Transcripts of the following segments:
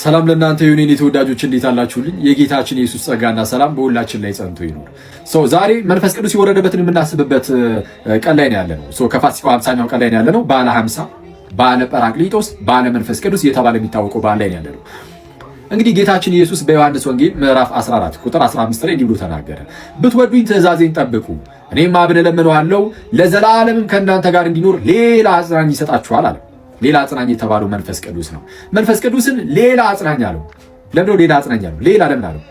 ሰላም ለእናንተ ይሁን የኔ ተወዳጆች፣ እንዴት አላችሁልኝ? የጌታችን የኢየሱስ ጸጋና ሰላም በሁላችን ላይ ጸንቶ ይኑር። So ዛሬ መንፈስ ቅዱስ የወረደበትን የምናስብበት ቀን ላይ ነው ያለነው። So ከፋሲካው 50ኛው ቀን ላይ ነው ያለነው። በዓለ 50፣ በዓለ ጰራቅሊጦስ፣ በዓለ መንፈስ ቅዱስ እየተባለ የሚታወቀው በዓል ላይ ነው ያለነው። እንግዲህ ጌታችን ኢየሱስ በዮሐንስ ወንጌል ምዕራፍ 14 ቁጥር 15 ላይ እንዲህ ብሎ ተናገረ። ብትወዱኝ ትእዛዜን ጠብቁ፣ እኔም አብን እለምነዋለሁ ለዘላለምም ከእናንተ ጋር እንዲኖር ሌላ አጽናኝ ይሰጣችኋል አለ። ሌላ አጽናኝ የተባለው መንፈስ ቅዱስ ነው። መንፈስ ቅዱስን ሌላ አጽናኝ አለው። ለምንድነው ሌላ አጽናኝ አለው? ሌላ ለምን አለው?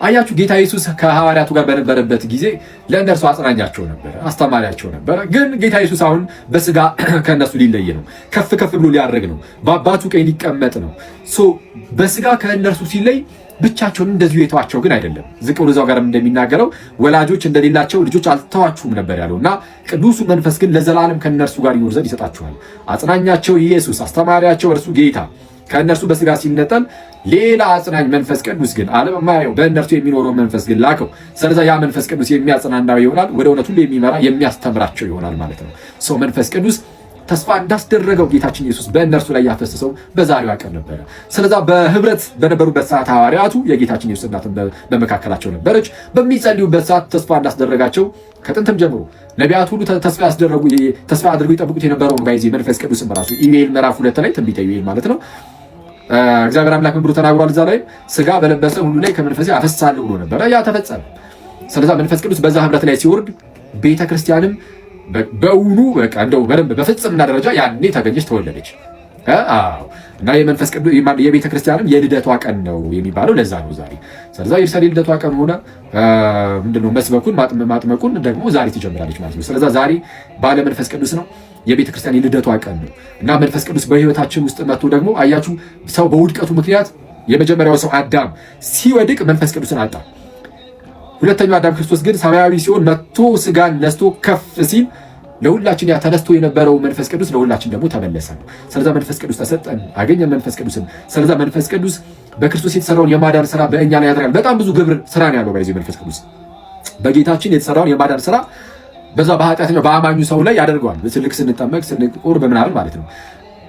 አያችሁ፣ ጌታ ኢየሱስ ከሐዋርያቱ ጋር በነበረበት ጊዜ ለእነርሱ አጽናኛቸው ነበረ፣ አስተማሪያቸው ነበረ። ግን ጌታ ኢየሱስ አሁን በስጋ ከእነሱ ሊለይ ነው፣ ከፍ ከፍ ብሎ ሊያርግ ነው፣ በአባቱ ቀኝ ሊቀመጥ ነው። So በስጋ ከእነርሱ ሲለይ ብቻቸውን እንደዚሁ የተዋቸው ግን አይደለም። ዝቅ ብሎ እዛው ጋርም እንደሚናገረው ወላጆች እንደሌላቸው ልጆች አልተዋችሁም ነበር ያለው እና ቅዱሱ መንፈስ ግን ለዘላለም ከእነርሱ ጋር ይኖር ዘንድ ይሰጣችኋል። አጽናኛቸው ኢየሱስ፣ አስተማሪያቸው እርሱ ጌታ ከእነርሱ በስጋ ሲነጠል ሌላ አጽናኝ መንፈስ ቅዱስ ግን፣ ዓለም የማያየው በእነርሱ የሚኖረው መንፈስ ግን ላከው። ስለዛ ያ መንፈስ ቅዱስ የሚያጽናናው ይሆናል፣ ወደ እውነት ሁሉ የሚመራ የሚያስተምራቸው ይሆናል ማለት ነው። So መንፈስ ቅዱስ ተስፋ እንዳስደረገው ጌታችን ኢየሱስ በእነርሱ ላይ ያፈሰሰው በዛሬዋ ቀን ነበረ። ስለዛ በህብረት በነበሩበት ሰዓት ሐዋርያቱ፣ የጌታችን ኢየሱስ እናትን በመካከላቸው ነበረች። በሚጸልዩበት ሰዓት ተስፋ እንዳስደረጋቸው ከጥንትም ጀምሮ ነቢያት ሁሉ ተስፋ ያስደረጉ፣ ተስፋ አድርገው ይጠብቁት የነበረውን by the way መንፈስ ቅዱስን በራሱ ኢዩኤል ምዕራፍ 2 ላይ፣ ትንቢተ ኢዩኤል ማለት ነው፣ እግዚአብሔር አምላክ ምን ብሎ ተናግሯል? እዛ ላይ ስጋ በለበሰ ሁሉ ላይ ከመንፈሴ አፈሳለሁ ብሎ ነበረ። ያ ተፈጸመ። ስለዛ መንፈስ ቅዱስ በዛ ህብረት ላይ ሲወርድ ቤተ ክርስቲያንም በእውኑ በቃ እንደው በደንብ በፍጽምና ደረጃ ያኔ ተገኘች፣ ተወለደች። አዎ፣ እና የመንፈስ ቅዱስ የቤተ ክርስቲያንም የልደቷ ቀን ነው የሚባለው ለዛ ነው ዛሬ። ስለዛ የኢየሩሳሌም የልደቷ ቀን ሆነ። ምንድነው፣ መስበኩን ማጥመቁን ደግሞ ዛሬ ትጀምራለች ማለት ነው። ስለዛ ዛሬ በዓለ መንፈስ ቅዱስ ነው። የቤተ ክርስቲያን የልደቷ ቀን ነው እና መንፈስ ቅዱስ በህይወታችን ውስጥ መጥቶ ደግሞ፣ አያችሁ፣ ሰው በውድቀቱ ምክንያት የመጀመሪያው ሰው አዳም ሲወድቅ መንፈስ ቅዱስን አጣ። ሁለተኛው አዳም ክርስቶስ ግን ሰማያዊ ሲሆን መጥቶ ስጋን ነስቶ ከፍ ሲል ለሁላችን ያ ተነስቶ የነበረው መንፈስ ቅዱስ ለሁላችን ደግሞ ተመለሰ ነው። ስለዛ መንፈስ ቅዱስ ተሰጠን፣ አገኘን መንፈስ ቅዱስን። ስለዛ መንፈስ ቅዱስ በክርስቶስ የተሰራውን የማዳን ስራ በእኛ ላይ ያደርጋል። በጣም ብዙ ግብር ስራ ነው ያለው by the way። መንፈስ ቅዱስ በጌታችን የተሰራውን የማዳን ስራ በዛ በኃጢአተኛው በአማኙ ሰው ላይ ያደርገዋል። ልክ ስንጠመቅ፣ ስንቆርብ ምናምን ማለት ነው።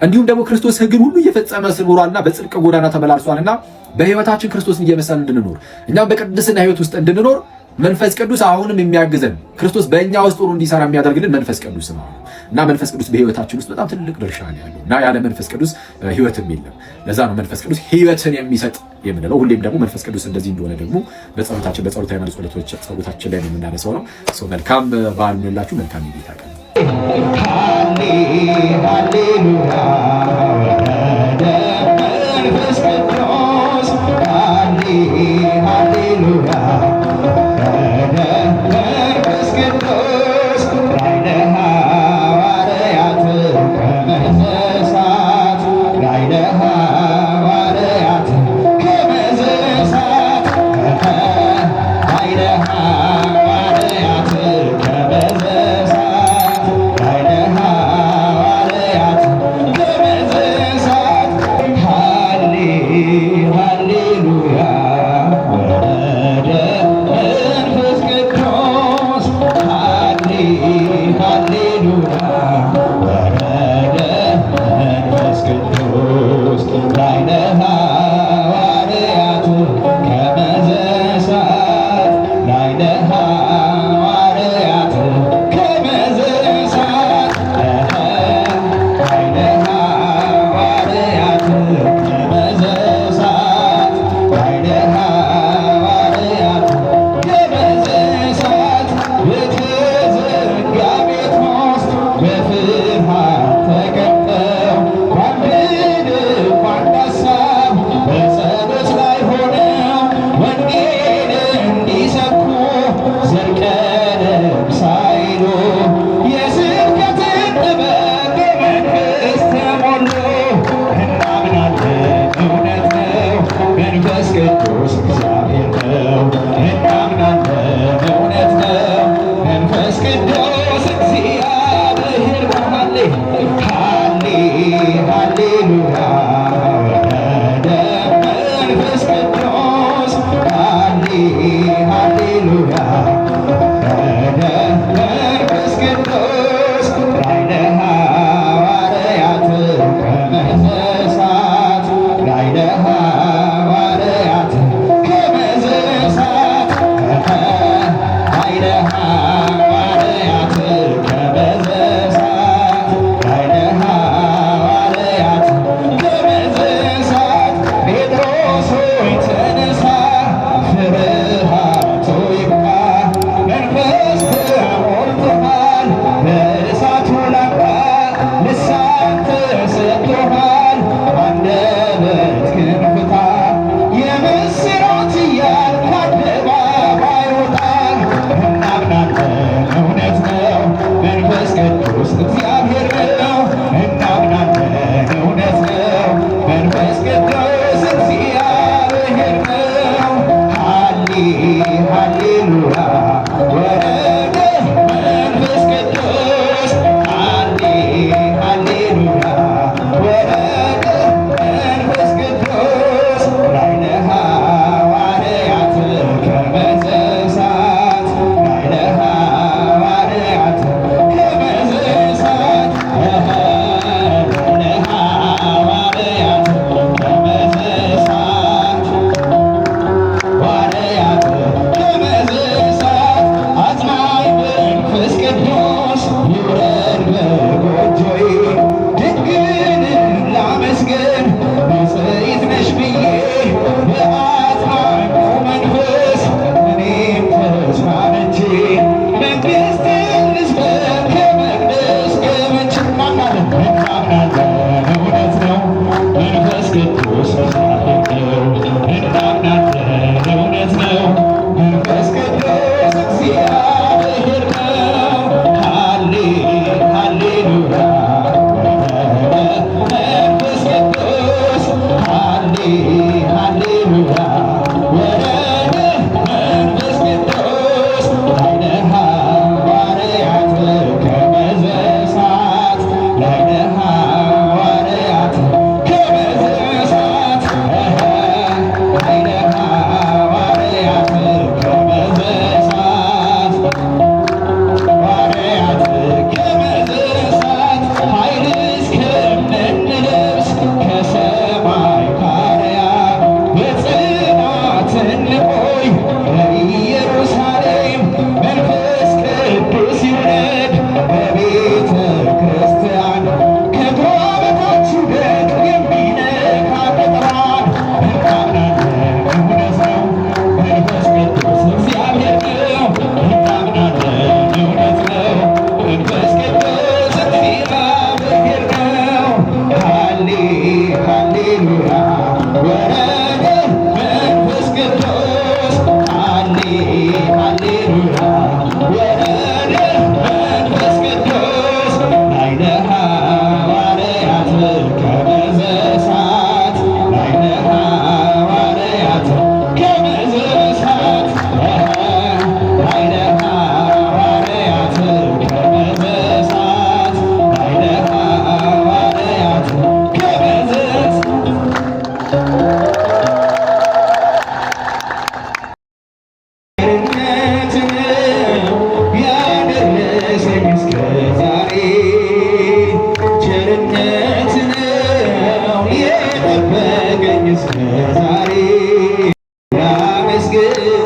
እንዲሁም ደግሞ ክርስቶስ ሕግን ሁሉ እየፈጸመ ስኖሯልና በጽድቅ ጎዳና ተመላልሷልና በህይወታችን ክርስቶስን እየመሰልን እንድንኖር፣ እኛም በቅድስና ህይወት ውስጥ እንድንኖር መንፈስ ቅዱስ አሁንም የሚያግዘን፣ ክርስቶስ በእኛ ውስጥ ሆኖ እንዲሰራ የሚያደርግልን መንፈስ ቅዱስ ነው እና መንፈስ ቅዱስ በህይወታችን ውስጥ በጣም ትልቅ ድርሻ ነው ያለው እና ያለ መንፈስ ቅዱስ ህይወትም የለም። ለዛ ነው መንፈስ ቅዱስ ህይወትን የሚሰጥ የምንለው። ሁሌም ደግሞ መንፈስ ቅዱስ እንደዚህ እንደሆነ ደግሞ በጸሎታችን፣ በጸሎተ ሃይማኖት ጸሎታችን ላይ የምናነሳው ነው። መልካም በዓል እንላችሁ። መልካም የጌታ ቀን። ሃሌሉያ መንፈስ ቅዱስ፣ ሃሌሉያ መንፈስ ቅዱስ፣ ላዕለ ሐዋርያት ከመ ዘእሳት፣ ላዕለ ሐዋርያት ከመ ዘእሳት፣ ላዕለ ሐዋርያት ከመ ዘእሳት፣ ላዕለ ሐዋርያት ከመ ቅዱስ።